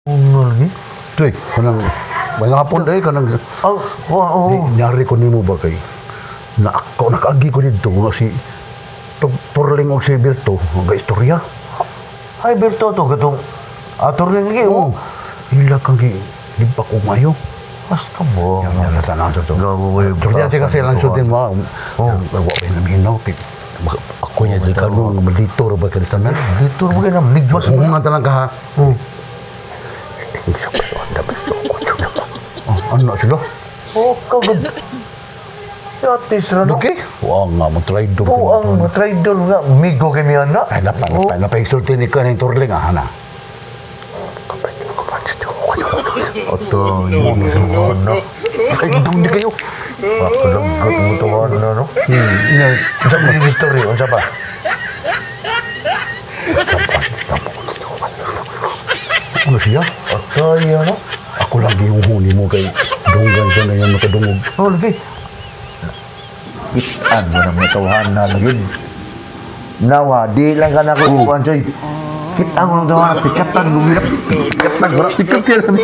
Lagi. Tuy, kanang may hapon dahil kanang Oh, oo. Di, nyari ko nimo ba kay na ako nakaagi ko didto nga si Turling og si Berto nga istorya. Ay, Berto, to, katong ator rin lagi, oh. Ila kang gi limpak og mayo. Basta mo. Yan yan tanan to. Gago ba yung Pero kasi batasan lang ito, sultin mo. Oh. Wa pa nang hinaw kay ako niya di karon nga malito ra ba kay tanan. Dito mo kayo na, migwas mo. Kung nga tanan ka ha. Oh. Oh, ano sila? Oh, kagad. Yatis ra, no? Okay. Wa nga mo try do. Po ang traidor nga, migo kay mi anak. Ay, napa, Oh. napa, napa, isulti ni ka ng turling, ah, hana. Ato, yun, no? Ay, dong di kayo. Pakalagkat mo to, ano, no? Unsa man yung story, unsa pa? Ano siya? Ato, yun, no? Ako lang yung huni mo kay dunggan siya na yan makadungog. Oh, lagi. Kitaan mo na may tawhan na lagi. Nawa, di lang ka na ko ikuan, Choy. Kitaan ko ng tawhan, pikatan ko gina. Pikatan ko na. Ikaw kaya sabi.